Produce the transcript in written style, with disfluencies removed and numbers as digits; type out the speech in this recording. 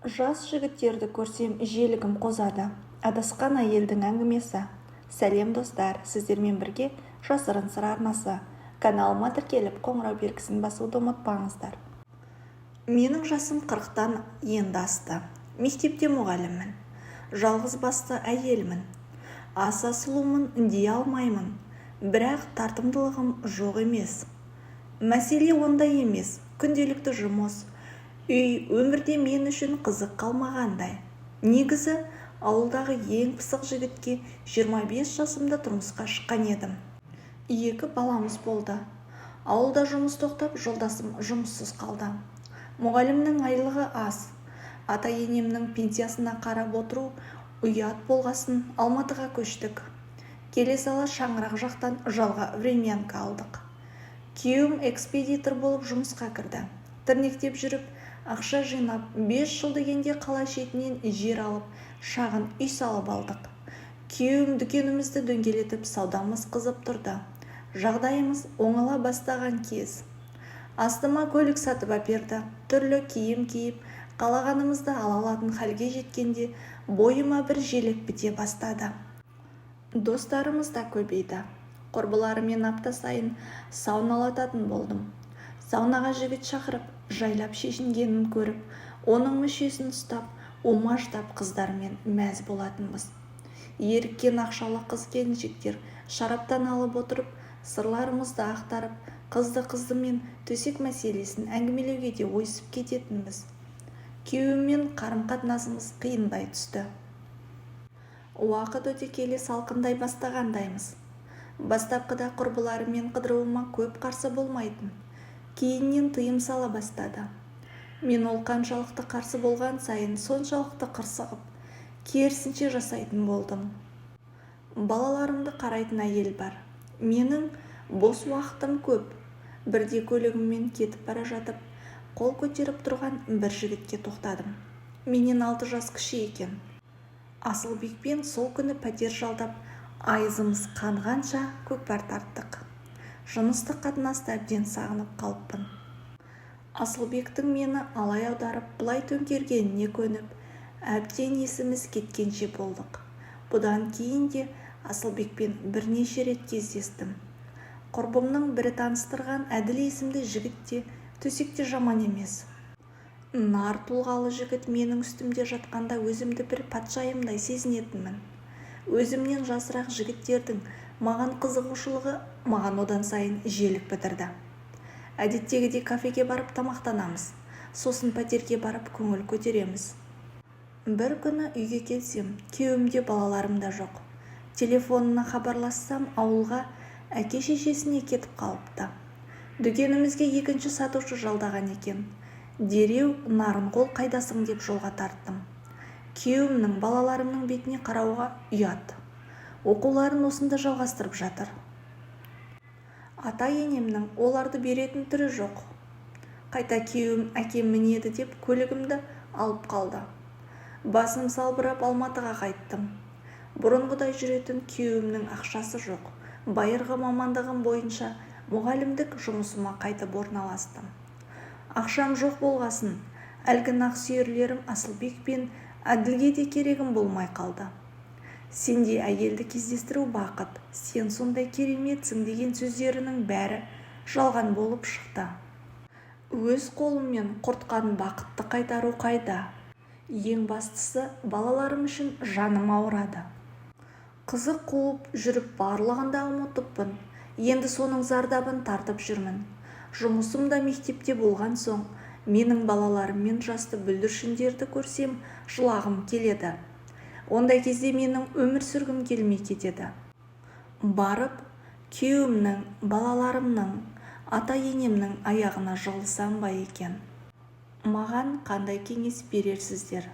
Жас жігіттерді көрсем, желігім қозады. Адасқан әйелдің әңгімесі. Сәлем, достар! Сіздермен бірге Жасырын сыр арнасы. Каналыма тіркеліп, қоңырау белгісін басуды ұмытпаңыздар. Менің жасым 40-тан енді асты. Мектепте мұғаліммін. Жалғыз басты әйелмін. Аса сұлумын дей алмаймын, бірақ тартымдылығым жоқ емес. Мәселе онда емес. Күнделікті жұмыс, үй, өмірде мен үшін қызық қалмағандай. Негізі, ауылдағы ең пысық жігітке 25 жасымда тұрмысқа шыққан едім. Екі баламыз болды. Ауылда жұмыс тоқтап, жолдасым жұмыссыз қалды. Мұғалімнің айлығы аз. Ата-енемнің пенсиясына қарап отыру ұят болғасын, Алматыға көштік. Келе сала шаңырақ жақтан жалға времянка алдық. Күйеуім экспедитор болып жұмысқа кірді. Тірнектеп жүріп, ақша жинап, 5 жыл дегенде қала шетінен жер алып, шағын үй салып алдық. Күйеуім дүкенімізді дөңгелетіп, саудамыз қызып тұрды. Жағдайымыз оңала бастаған кез. Астыма көлік сатып әперді. Түрлі киім киіп, қалағанымызды ала алатын халге жеткенде, бойыма бір желік біте бастады. Достарымыз да көбейді. Құрбыларыммен апта сайын сауналататын болдым. Саунаға жігіт шақырып, жайлап шешінгенін көріп, оның мүшесін ұстап, умаждап, қыздармен мәз болатынбыз. Еріккен ақшалы қыз-келіншектер шараптан алып отырып, сырларымызды ақтарып, қызды-қыздымен төсек мәселесін әңгімелеуге де ойысып кететінбіз. Күйеуіммен қарым-қатынасымыз қиындай түсті. Уақыт өте келе салқындай бастағандаймыз. Бастапқыда құрбыларыммен қыдыруыма көп қарсы болмайтын. Кейіннен тыйым сала бастады. Мен ол қаншалықты қарсы болған сайын, соншалықты қырсығып, керісінше жасайтын болдым. Балаларымды қарайтын әйел бар. Менің бос уақытым көп. Бірде көлігіммен кетіп бара жатып, қол көтеріп тұрған бір жігітке тоқтадым. Менен 6 жас кіші екен. Асылбекпен сол күні пәтер жалдап, айызымыз қанғанша көкпар тарттық. Жыныстық қатынасты әбден сағынып қалыппын. Асылбектің мені алай аударып, былай төңкергеніне көніп, әбден есіміз кеткенше болдық. Бұдан кейін де Асылбекпен бірнеше рет кездестім. Құрбымның бірі таныстырған Әділ есімді жігіт те төсекте жаман емес. Нар тұлғалы жігіт менің үстімде жатқанда, өзімді бір патшайымдай сезінетінмін. Өзімнен жасырақ жігіттердің маған қызығушылығы маған одан сайын желік бітірді. Әдеттегідей кафеге барып тамақтанамыз, сосын пәтерге барып көңіл көтереміз. Бір күні үйге келсем, күйеуім де, балаларым да жоқ. Телефонына хабарлассам, ауылға, әке-шешесіне кетіп қалыпты. Дүкенімізге екінші сатушы жалдаған екен. Дереу «Нарынқол, қайдасың?» деп жолға тарттым. Күйеуімнің, балаларымның бетіне қарауға ұят. Оқуларын осында жалғастырып жатыр. Ата-енемнің оларды беретін түрі жоқ. Қайта күйеуім әкем мінеді деп, көлігімді алып қалды. Басым салбырап, Алматыға қайттым. Бұрынғыдай жүретін күйеуімнің ақшасы жоқ. Байырғы мамандығым бойынша мұғалімдік жұмысыма қайтып орналастым. Ақшам жоқ болғасын, әлгі нақсүйерлерім Асылбек пен Әділге де керегім болмай қалды. «Сендей әйелді кездестіру бақыт, сен сондай кереметсің» деген сөздерінің бәрі жалған болып шықты. Өз қолыммен құртқан бақытты қайтару қайда? Ең бастысы, балаларым үшін жаным ауырады. Қызық қуып жүріп, барлығын да ұмытыппын. Енді соның зардабын тартып жүрмін. Жұмысым да мектепте болған соң, менің балаларыммен жасты бүлдіршіндерді көрсем, жылағым келеді. Ондай кезде менің өмір сүргім келмей кетеді. Барып күйеуімнің, балаларымның, ата-енемнің аяғына жығылсам ба екен? Маған қандай кеңес берерсіздер?